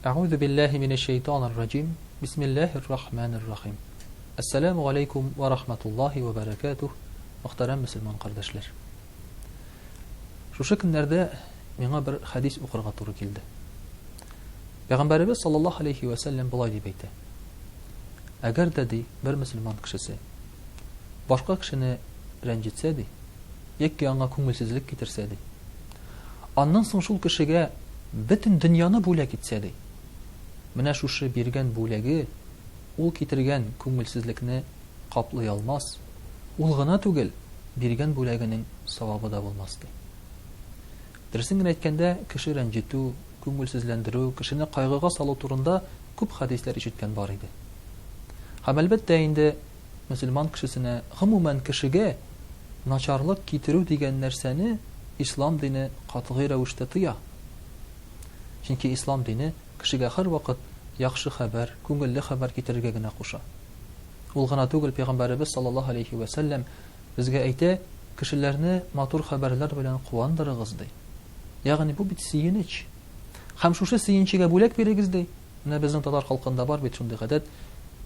Әгъузу биллаһи минәш шәйтанир раҗим. Бисмиллаһир рахманир рахим. Әссәламү галәйкүм вә рахматуллаһи вә бәрәкәтүһ. Мөхтәрәм мөселман кардәшләр. Шушы көннәрдә миңа бер хәдис укырга туры килде. Пәйгамбәребез саллаллаһу алейхи вә сәлләм болай дип әйтә. Әгәр дә ди, бер мөселман кешесе башка кешене рәнҗетсә ди, яки аңа күңелсезлек китерсә ди, аннан соң шул кешегә бөтен дөньяны бүләк итсә ди, менә шушы биргән бүләге ул китергән күңелсезлекне каплый алмас, ул гына түгел, биргән бүләгенең савабы да булмас ди. Дөресен генә әйткәндә, кеше рәнҗетү, күңелсезләндерү, кешене кайгыга салу турында күп хәдисләр ишеткән бар иде. Һәм, әлбәттә инде, мөселман кешесенә, гомумән, кешегә начарлык китерү дигән нәрсәне ислам дине катгый рәвештә тыя. Чөнки ислам дине кешегә һәрвакыт яхшы хәбәр, күңелле хәбәр китерергә генә куша. Ул гына түгел, пәйгамбәребез саллаллаһу алейһи вә сәлләм безгә әйтә, кешеләрне матур хәбәрләр белән куандырыгыз, ди. Ягъни бу бит сөенеч. Һәм шушы сөенчегә бүләк бирегез, ди. Менә безнең татар халкында бар бит шундый гадәт,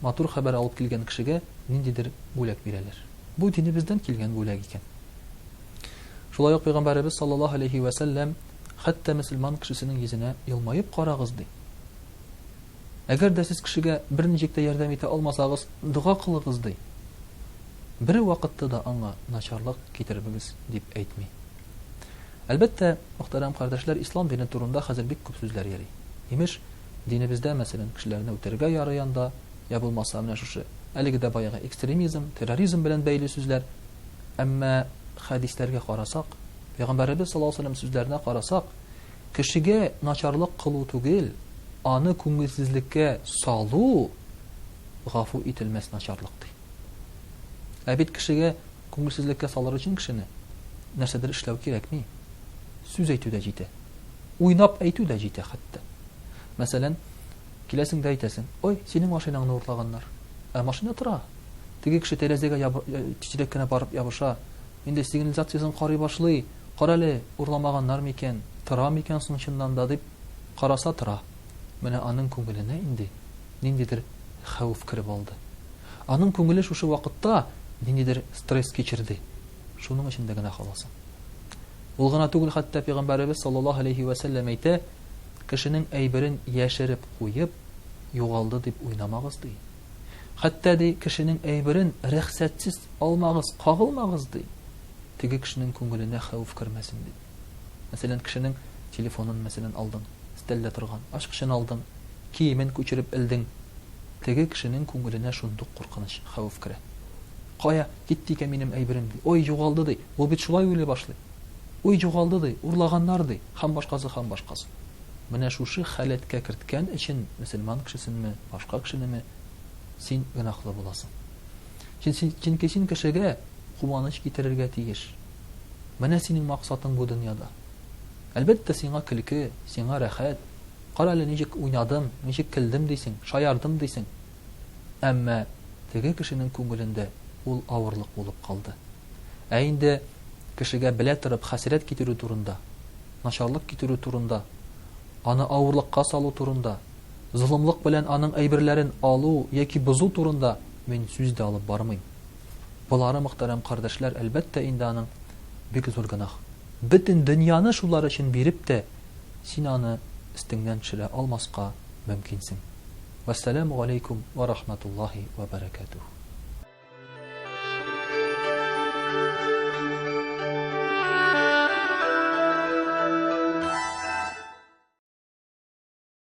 матур хәбәр алып килгән кешегә ниндидер бүләк бирәләр. Бу динебездән килгән бүләк икән. Шулай ук пәйгамбәребез саллаллаһу алейһи вә сәлләм хәтта мөселман кешесенең йөзенә елмаеп карагыз, ди. Әгәр дә сез кешегә берничек тә ярдәм итә алмасагыз, дога кылыгыз, ди. Бер вакытта да аңа начарлык китермегез, дип әйтми. Әлбәттә, мөхтәрәм кардәшләр, ислам дине турында хәзер бик күп сүзләр йөри. Имеш, динебездә, мәсәлән, кешеләрне үтерергә ярый анда, я булмаса менә шушы әлеге дә баягы экстремизм, терроризм белән бәйле сүзләр. Әмма хәдисләргә карасак, Пәйгамбәребез саллаллаһу алейһи ва сәлләм сүзләренә карасак, кешегә начарлык кылу түгел, аны күңелсезлеккә салу гафу ителмәс начарлык, ди. Ә бит кешегә Күңелсезлеккә салыр өчен кешене нәрсәдер эшләү кирәкми. Сүз әйтү дә җитә. Уйнап әйтү дә җитә хәтта. Мәсәлән, киләсең дә әйтәсең, Ой, синең машинаңны урлаганнар. Ә машина тора. Теге кеше тәрәзәгә тизрәк кенә барып ябыша. Инде сигнализациясен карый башлый. Карале, урламаганнар микән, тора микән соң чыннан да дип караса, тора. Менә аның күңеленә инде ниндидер хәвеф кереп алды. Аның күңеле шушы вакытта ниндидер стресс кичерде. Шуның өчен дә гөнаһ аласың. Ул гына түгел, хәтта пәйгамбәребез саллаллаһу алейһи вә сәлләм әйтә, кешенең әйберен яшереп куеп, югалды дип уйнамагыз, ди. Хәтта, ди, кешенең әйберен рөхсәтсез алмагыз, кагылмагыз, ди. Теге кешенең күңеленә хәвеф кермәсен дип. Мәсәлән, кешенең телефонын, мәсәлән, алдың, өстәлдә торган, ачкычын алдың, киемен күчереп элдең. Теге кешенең күңеленә шундук куркыныч, хәвеф керә. Кая китте икән минем әйберем, ди. Ой, югалды, ди. Ул бит шулай уйлый башлый. Ой, югалды, ди, урлаганнар, ди, һәм башкасы, һәм башкасы. Менә шушы халәткә керткән өчен мөселман кешесенме, башка кешенеме, син гөнаһлы буласың. Чөнки син кешегә куаныч китерергә тиеш. Менә синең максатың бу дөньяда. Әлбәттә, сиңа көлке, сиңа рәхәт. Кара әле, ничек уйнадым, ничек көлдем дисең, шаярдым дисең. Әмма теге кешенең күңелендә ул авырлык булып калды. Ә инде кешегә белә торып хәсрәт китерү турында, начарлык китерү турында, аны авырлыкка салу турында, золымлык белән аның әйберләрен алу яки бозу турында мин сүз дә алып бармыйм. Болары, мөхтәрәм кардәшләр, әлбәттә инде аның бик зур гөнаһ. Бөтен дөньяны шулар өчен биреп тә, син аны өстеңнән төшерә алмаска мөмкинсең. Вәссәламү галәйкүм вә рахматуллаһи вә бәрәкәтүһ.